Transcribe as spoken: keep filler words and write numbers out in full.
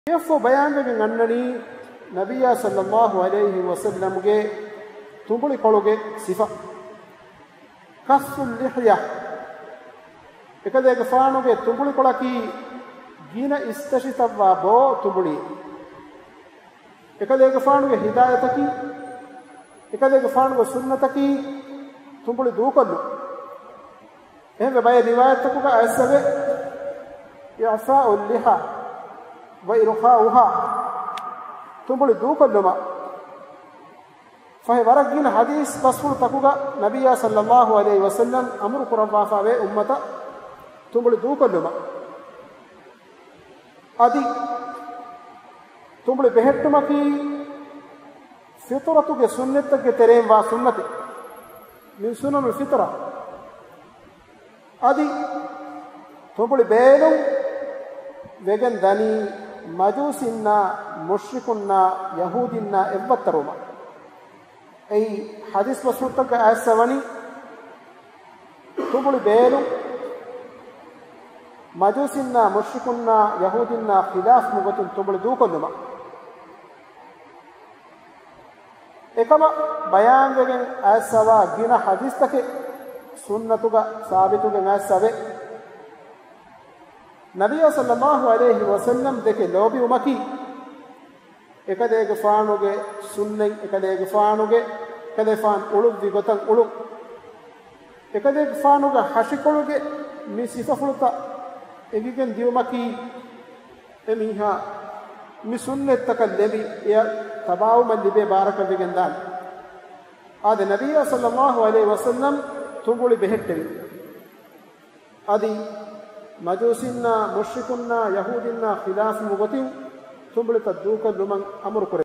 އެއަށްފަހު ބަޔާންވެގެން އަންނަނީ ނަބިއްޔާ ޞައްލައްލާހު ޢަލައިހި ވަސައްލަމްގެ ތުނބުޅިކޮޅުގެ ސިފަ. ކައްޞުއްލިޙްޔާ. އެކަލޭގެފާނުގެ ތުނބުޅިކޮޅަކީ ގިނަ އިސްތަށިތައްވާ ބޯ ތުނބުޅި. އެކަލޭގެފާނުގެ ހިދާޔަތަކީ، އެކަލޭގެފާނުގެ ސުންނަތަކީ ތުނބުޅި ދޫކޮށްލުން. އެހެންވެ، ބައެއް ރިވާޔަތްތަކުގަ އައިސްއެވެ. إعفاء اللحى وإرخاؤها، ތުނބުޅި ދޫކޮށްލުމަށް. ފަހެ ވަރަށް ގިނަ ޙަދީޘް ބަސްފުޅުތަކުގަ ނަބިއްޔާ ޞައްލައްލާހު ޢަލައިހި ވަސައްލަމް އަމުރު ކުރައްވާފައިވޭ އުއްމަތަށް ތުނބުޅި ދޫކޮށްލުމަށް. އަދި ތުނބުޅި ބެހެއްޓުމަކީ ފިޠުރަތުގެ ސުންނަތްތަކުގެ ތެރެއިން ވާ ސުންނަތެއް. މިން ސުނަނުލް ފިޠުރާ. އަދި ތުނބުޅި ބޭލުން ވެގެން ދަނީ މަޖޫސީންނާ މުޝްރިކުންނާ ޔަހޫދީންނާ އެއްވައްތަރުވުމަށް. އެއީ ޙަދީޘް ބަސްފުޅުތަކުގަ އައިސްއަވަނީ ތުނބުޅި ބޭލުން މަޖޫސީންނާ މުޝްރިކުންނާ ޔަހޫދީންނާ ޚިލާފު ގޮތުން ތުނބުޅި ދޫކޮށްލުމަށް. އެކަމަށް ބަޔާންވެގެން އައިސްއަވާ ގިނަ ޙަދީޘްތަކެއް ސުންނަތުގަ ސާބިތުވެގެން އައިސްއެވެ. ނަބިއްޔާ ޞައްލައްލާހު ޢަލައިހި ވަސައްލަމް ދެކެ ލޯބިވުމަކީ، އެކަލޭގެފާނުގެ ސުންނަތް، އެކަލޭގެފާނުގެ، އެކަލޭފާނު އުޅުއްވި ގޮތަށް އުޅުން. އެކަލޭގެފާނުގެ ހަށިކޮޅުގެ މި ސިފަފުޅުތައް އެނގިގެން ދިޔުމަކީ، އެ މީހާ މި ސުންނަތްތަކަށް ލެބި އެއަށް ތަބާވުމަށް ލިބޭ ބާރަކަށް ވެގެން ދާނެ. އާދެ، ނަބިއްޔާ ޞައްލައްލާހު ޢަލައިހި ވަސައްލަމް ތުނބުޅި ބެހެއްޓެވި. އަދި މަޖޫސީންނާ މުޝްރިކުންނާ ޔަހޫދީންނާ ޚިލާފު ގޮތިން ތުނބުޅިތައް ދޫކޮށްލުމަށް އަމުރު ކުރެ.